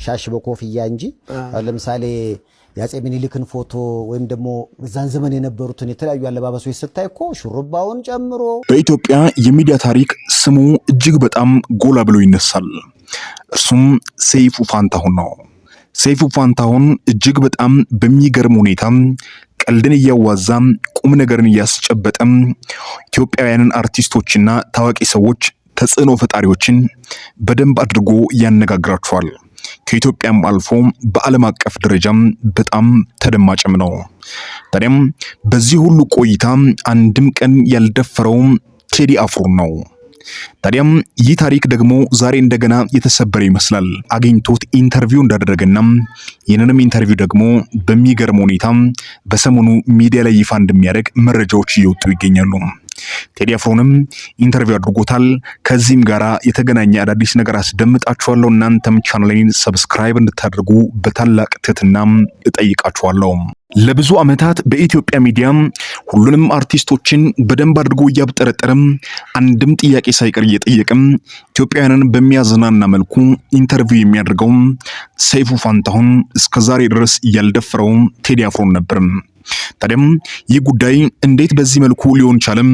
ሻሽ በኮፍያ እንጂ አሁን ለምሳሌ የአፄ ምኒልክን ፎቶ ወይም ደግሞ በዛን ዘመን የነበሩትን የተለያዩ አለባበሶች ስታይ እኮ ሹሩባውን ጨምሮ። በኢትዮጵያ የሚዲያ ታሪክ ስሙ እጅግ በጣም ጎላ ብሎ ይነሳል። እርሱም ሰይፉ ፋንታሁን ነው። ሰይፉ ፋንታሁን እጅግ በጣም በሚገርም ሁኔታ ቀልድን እያዋዛ፣ ቁም ነገርን እያስጨበጠ ኢትዮጵያውያንን አርቲስቶችና ታዋቂ ሰዎች፣ ተጽዕኖ ፈጣሪዎችን በደንብ አድርጎ ያነጋግራቸዋል። ከኢትዮጵያም አልፎ በዓለም አቀፍ ደረጃም በጣም ተደማጭም ነው። ታዲያም በዚህ ሁሉ ቆይታ አንድም ቀን ያልደፈረው ቴዲ አፍሮን ነው። ታዲያም ይህ ታሪክ ደግሞ ዛሬ እንደገና የተሰበረ ይመስላል። አግኝቶት interview እንዳደረገና ይህንንም interview ደግሞ በሚገርም ሁኔታ በሰሞኑ ሚዲያ ላይ ይፋ እንደሚያደርግ መረጃዎች እየወጡ ይገኛሉ። ቴዲ አፍሮንም interview አድርጎታል። ከዚህም ጋር የተገናኘ አዳዲስ ነገር አስደምጣችኋለሁ። እናንተም ቻናሌን subscribe እንድታደርጉ በታላቅ ትህትናም እጠይቃችኋለሁ። ለብዙ ዓመታት በኢትዮጵያ ሚዲያ ሁሉንም አርቲስቶችን በደንብ አድርጎ እያብጠረጠረም፣ አንድም ጥያቄ ሳይቀር እየጠየቅም፣ ኢትዮጵያውያንን በሚያዝናና መልኩ interview የሚያደርገው ሰይፉ ፋንታሁን እስከዛሬ ድረስ ያልደፈረው ቴዲ አፍሮን ነበር። ታዲያም ይህ ጉዳይ እንዴት በዚህ መልኩ ሊሆን ቻለም?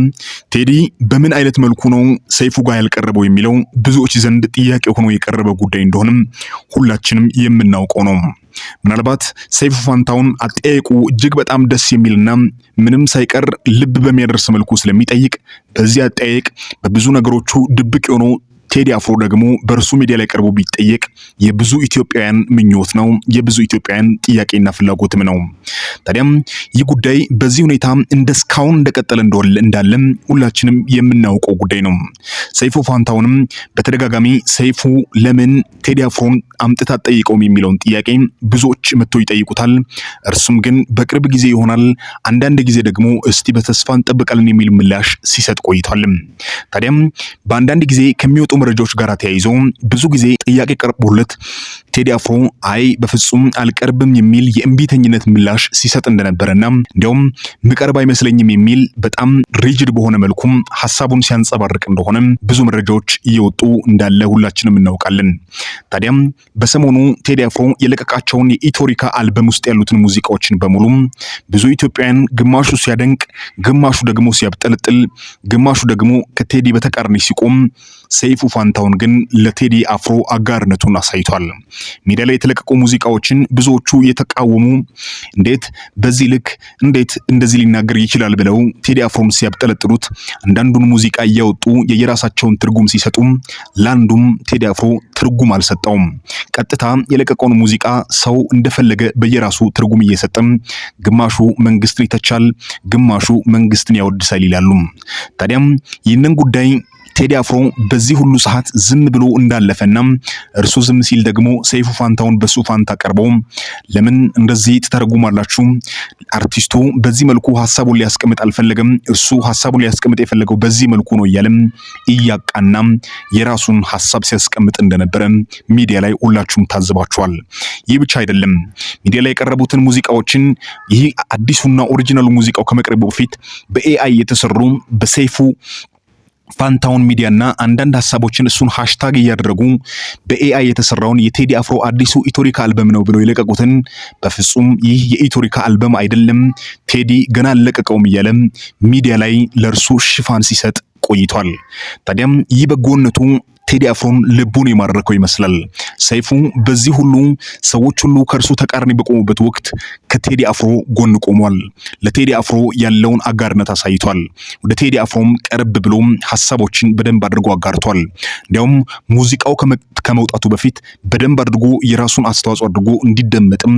ቴዲ በምን አይነት መልኩ ነው ሰይፉ ጋር ያልቀረበው የሚለው ብዙዎች ዘንድ ጥያቄ ሆኖ የቀረበ ጉዳይ እንደሆነም ሁላችንም የምናውቀው ነው። ምናልባት ሰይፉ ፋንታሁን አጠያየቁ እጅግ በጣም ደስ የሚልና ምንም ሳይቀር ልብ በሚያደርስ መልኩ ስለሚጠይቅ፣ በዚህ አጠያየቅ በብዙ ነገሮቹ ድብቅ የሆነው ቴዲ አፍሮ ደግሞ በእርሱ ሚዲያ ላይ ቀርቦ ቢጠየቅ የብዙ ኢትዮጵያውያን ምኞት ነው፣ የብዙ ኢትዮጵያውያን ጥያቄና ፍላጎትም ነው። ታዲያም ይህ ጉዳይ በዚህ ሁኔታ እንደ እስካሁን እንደቀጠለ እንዳለም ሁላችንም የምናውቀው ጉዳይ ነው። ሰይፉ ፋንታሁንም በተደጋጋሚ ሰይፉ ለምን ቴዲ አፍሮን አምጥታ ጠይቀውም የሚለውን ጥያቄ ብዙዎች መጥተው ይጠይቁታል። እርሱም ግን በቅርብ ጊዜ ይሆናል፣ አንዳንድ ጊዜ ደግሞ እስቲ በተስፋ እንጠብቃለን የሚል ምላሽ ሲሰጥ ቆይቷል። ታዲያም በአንዳንድ ጊዜ ከሚወጡ መረጃዎች ጋር ተያይዞ ብዙ ጊዜ ጥያቄ ቀርቦለት ቴዲ አፍሮ አይ በፍጹም አልቀርብም የሚል የእምቢተኝነት ምላሽ ሲሰጥ እንደነበረና እንዲያውም ምቀርብ አይመስለኝም የሚል በጣም rigid በሆነ መልኩም ሀሳቡን ሲያንጸባርቅ እንደሆነ ብዙ መረጃዎች እየወጡ እንዳለ ሁላችንም እናውቃለን። ታዲያም በሰሞኑ ቴዲ አፍሮ የለቀቃቸውን የኢቶሪካ አልበም ውስጥ ያሉትን ሙዚቃዎችን በሙሉ ብዙ ኢትዮጵያውያን ግማሹ ሲያደንቅ፣ ግማሹ ደግሞ ሲያብጠልጥል፣ ግማሹ ደግሞ ከቴዲ በተቃራኒ ሲቆም፣ ሰይፉ ፋንታሁን ግን ለቴዲ አፍሮ አጋርነቱን አሳይቷል። ሚዲያ ላይ የተለቀቁ ሙዚቃዎችን ብዙዎቹ የተቃወሙ፣ እንዴት በዚህ ልክ፣ እንዴት እንደዚህ ሊናገር ይችላል ብለው ቴዲ አፍሮን ሲያብጠለጥሉት፣ አንዳንዱን ሙዚቃ እያወጡ የየራሳቸውን ትርጉም ሲሰጡ፣ ለአንዱም ቴዲ አፍሮ ትርጉም አልሰጠውም። ቀጥታ የለቀቀውን ሙዚቃ ሰው እንደፈለገ በየራሱ ትርጉም እየሰጠም፣ ግማሹ መንግስትን ይተቻል፣ ግማሹ መንግስትን ያወድሳል ይላሉ። ታዲያም ይህንን ጉዳይ ቴዲ አፍሮ በዚህ ሁሉ ሰዓት ዝም ብሎ እንዳለፈና እርሱ ዝም ሲል ደግሞ ሰይፉ ፋንታሁን በሱ ፋንታ ቀርበው ለምን እንደዚህ ትተረጉማላችሁ? አርቲስቱ በዚህ መልኩ ሀሳቡን ሊያስቀምጥ አልፈለገም። እርሱ ሀሳቡን ሊያስቀምጥ የፈለገው በዚህ መልኩ ነው እያለም እያቃና የራሱን ሀሳብ ሲያስቀምጥ እንደነበረ ሚዲያ ላይ ሁላችሁም ታዝባችኋል። ይህ ብቻ አይደለም። ሚዲያ ላይ የቀረቡትን ሙዚቃዎችን፣ ይህ አዲሱና original ኡ ሙዚቃው ከመቅረቡ በፊት በ AI የተሰሩ፣ በሰይፉ ፋንታሁን ሚዲያና አንዳንድ ሀሳቦችን እሱን hashtag እያደረጉ በ AI የተሰራውን የቴዲ አፍሮ አዲሱ ኢቶሪካ አልበም ነው ብለው የለቀቁትን፣ በፍጹም ይህ የኢቶሪካ አልበም አይደለም፣ ቴዲ ገና አልለቀቀውም እያለ ሚዲያ ላይ ለእርሱ ሽፋን ሲሰጥ ቆይቷል። ታዲያም ይህ በጎነቱ ቴዲ አፍሮን ልቡን የማረከው ይመስላል። ሰይፉ በዚህ ሁሉ ሰዎች ሁሉ ከእርሱ ተቃራኒ በቆሙበት ወቅት ከቴዲ አፍሮ ጎን ቆሟል። ለቴዲ አፍሮ ያለውን አጋርነት አሳይቷል። ወደ ቴዲ አፍሮም ቀረብ ብሎም ሀሳቦችን በደንብ አድርጎ አጋርቷል። እንዲያውም ሙዚቃው ከመውጣቱ በፊት በደንብ አድርጎ የራሱን አስተዋጽኦ አድርጎ እንዲደመጥም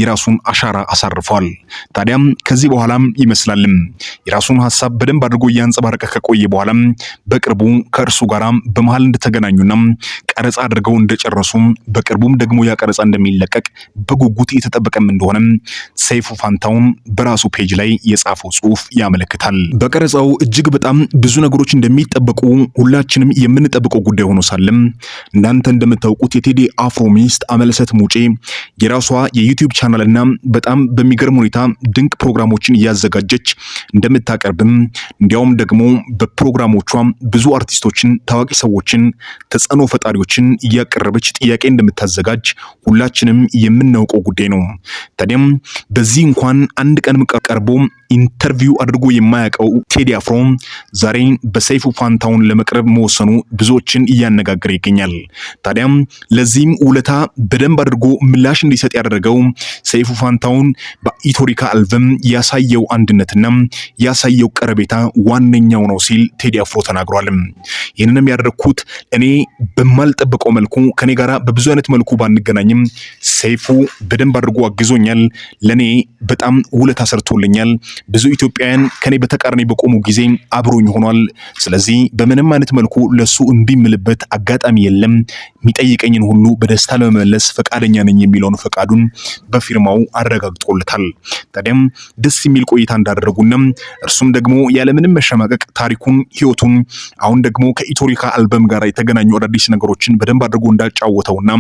የራሱን አሻራ አሳርፏል። ታዲያም ከዚህ በኋላም ይመስላልም የራሱን ሀሳብ በደንብ አድርጎ እያንጸባረቀ ከቆየ በኋላም በቅርቡ ከእርሱ ጋራም በመሃል እንደተገናኙና ቀረጻ አድርገው እንደጨረሱ፣ በቅርቡም ደግሞ ያ ቀረጻ እንደሚለቀቅ በጉጉት እየተጠበቀም እንደሆነ ሰይፉ ፋንታሁን በራሱ page ላይ የጻፈው ጽሁፍ ያመለክታል። በቀረጻው እጅግ በጣም ብዙ ነገሮች እንደሚጠበቁ ሁላችንም የምንጠብቀው ጉዳይ ሆኖ ሳለም፣ እናንተ እንደምታውቁት የቴዲ አፍሮ ሚስት አምለሰት ሙጬ የራሷ የ YouTube channel ና በጣም በሚገርም ሁኔታ ድንቅ ፕሮግራሞችን እያዘጋጀች እንደምታቀርብም፣ እንዲያውም ደግሞ በፕሮግራሞቿ ብዙ አርቲስቶችን፣ ታዋቂ ሰዎችን ተጽዕኖ ፈጣሪዎችን እያቀረበች ጥያቄ እንደምታዘጋጅ ሁላችንም የምናውቀው ጉዳይ ነው። ታዲያም በዚህ እንኳን አንድ ቀንም ቀርቦ interview አድርጎ የማያውቀው ቴዲ አፍሮ ዛሬ በሰይፉ ፋንታሁን ለመቅረብ መወሰኑ ብዙዎችን እያነጋገረ ይገኛል። ታዲያም ለዚህም ውለታ በደንብ አድርጎ ምላሽ እንዲሰጥ ያደረገው ሰይፉ ፋንታሁን በኢቶሪካ አልበም ያሳየው አንድነትና ያሳየው ቀረቤታ ዋነኛው ነው ሲል ቴዲ አፍሮ ተናግሯል። ይህንንም ያደረግኩት እኔ በማልጠብቀው መልኩ ከኔ ጋራ በብዙ አይነት መልኩ ባንገናኝም ሰይፉ በደንብ አድርጎ አግዞኛል። ለኔ በጣም ውለታ ሰርቶልኛል። ብዙ ኢትዮጵያውያን ከኔ በተቃራኒ በቆሙ ጊዜ አብሮኝ ሆኗል። ስለዚህ በምንም አይነት መልኩ ለሱ እምቢ የምልበት አጋጣሚ የለም። የሚጠይቀኝን ሁሉ በደስታ ለመመለስ ፈቃደኛ ነኝ የሚለውን ፈቃዱን በፊርማው አረጋግጦለታል። ታዲያም ደስ የሚል ቆይታ እንዳደረጉና እርሱም ደግሞ ያለምንም መሸማቀቅ ታሪኩን፣ ህይወቱን አሁን ደግሞ ከኢቶሪካ አልበም ጋር የተገናኙ አዳዲስ ነገሮችን በደንብ አድርጎ እንዳጫወተውና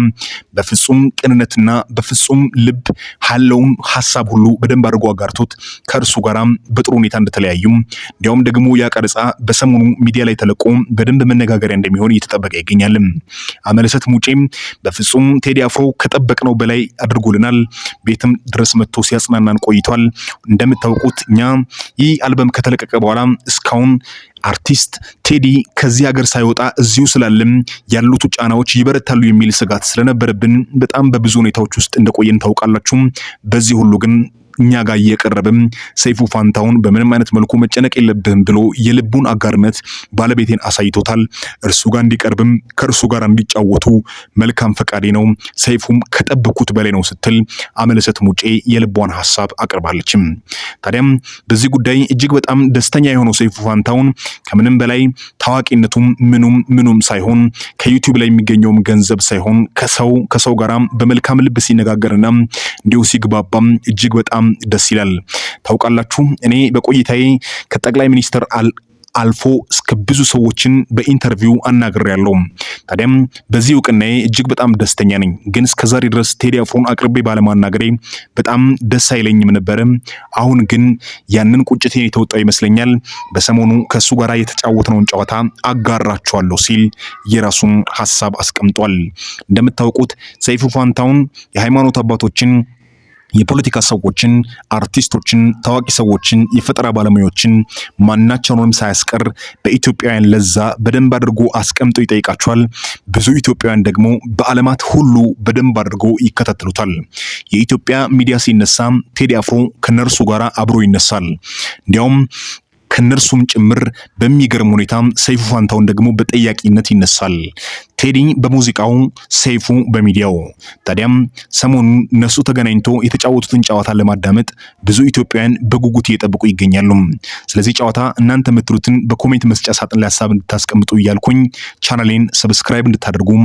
በፍጹም ቅንነትና በፍጹም ልብ ያለውን ሀሳብ ሁሉ በደንብ አድርጎ አጋርቶት ከእርሱ ጋራም በጥሩ ሁኔታ እንደተለያዩም እንዲያውም ደግሞ ያ ቀረጻ በሰሞኑ ሚዲያ ላይ ተለቆ በደንብ መነጋገሪያ እንደሚሆን እየተጠበቀ ይገኛል። አምለሰት ሙጬም በፍጹም ቴዲ አፍሮ ከጠበቅነው በላይ አድርጎልናል። ቤትም ድረስ መጥቶ ሲያጽናናን ቆይቷል። እንደምታውቁት እኛ ይህ አልበም ከተለቀቀ በኋላ እስካሁን አርቲስት ቴዲ ከዚህ ሀገር ሳይወጣ እዚሁ ስላለም ያሉት ጫናዎች ይበረታሉ የሚል ስጋት ስለነበረብን በጣም በብዙ ሁኔታዎች ውስጥ እንደቆየን ታውቃላችሁ። በዚህ ሁሉ ግን እኛ ጋር እየቀረበም ሰይፉ ፋንታሁን በምንም አይነት መልኩ መጨነቅ የለብህም ብሎ የልቡን አጋርነት ባለቤቴን አሳይቶታል። እርሱ ጋር እንዲቀርብም ከእርሱ ጋር እንዲጫወቱ መልካም ፈቃዴ ነው፣ ሰይፉም ከጠበኩት በላይ ነው ስትል አምለሰት ሙጬ የልቧን ሀሳብ አቅርባለችም። ታዲያም በዚህ ጉዳይ እጅግ በጣም ደስተኛ የሆነው ሰይፉ ፋንታሁን ከምንም በላይ ታዋቂነቱም ምኑም ምኑም ሳይሆን ከዩቲዩብ ላይ የሚገኘውም ገንዘብ ሳይሆን ከሰው ጋራ በመልካም ልብ ሲነጋገርና እንዲሁ ሲግባባም እጅግ በጣም ደስ ይላል። ታውቃላችሁ እኔ በቆይታዬ ከጠቅላይ ሚኒስትር አልፎ እስከ ብዙ ሰዎችን በ interview አናግሬያለሁ። ታዲያም በዚህ እውቅናዬ እጅግ በጣም ደስተኛ ነኝ። ግን እስከዛሬ ድረስ ቴዲ አፍሮን አቅርቤ ባለማናገሬ በጣም ደስ አይለኝም ነበረ። አሁን ግን ያንን ቁጭቴን የተወጣው ይመስለኛል። በሰሞኑ ከእሱ ጋር የተጫወትነውን ጨዋታ አጋራችኋለሁ ሲል የራሱን ሀሳብ አስቀምጧል። እንደምታውቁት ሰይፉ ፋንታሁን የሃይማኖት አባቶችን፣ የፖለቲካ ሰዎችን፣ አርቲስቶችን፣ ታዋቂ ሰዎችን፣ የፈጠራ ባለሙያዎችን ማናቸውንም ሳያስቀር በኢትዮጵያውያን ለዛ በደንብ አድርጎ አስቀምጦ ይጠይቃቸዋል። ብዙ ኢትዮጵያውያን ደግሞ በዓለማት ሁሉ በደንብ አድርጎ ይከታተሉታል። የኢትዮጵያ ሚዲያ ሲነሳ ቴዲ አፍሮ ከነርሱ ጋር አብሮ ይነሳል። እንዲያውም ከነርሱም ጭምር በሚገርም ሁኔታ ሰይፉ ፋንታሁን ደግሞ በጠያቂነት ይነሳል። ቴዲ በሙዚቃው፣ ሰይፉ በሚዲያው። ታዲያም ሰሞኑን እነሱ ተገናኝቶ የተጫወቱትን ጨዋታ ለማዳመጥ ብዙ ኢትዮጵያውያን በጉጉት እየጠበቁ ይገኛሉ። ስለዚህ ጨዋታ እናንተ የምትሉትን በ comment መስጫ ሳጥን ላይ ሀሳብ እንድታስቀምጡ እያልኩኝ ቻናሌን subscribe እንድታደርጉም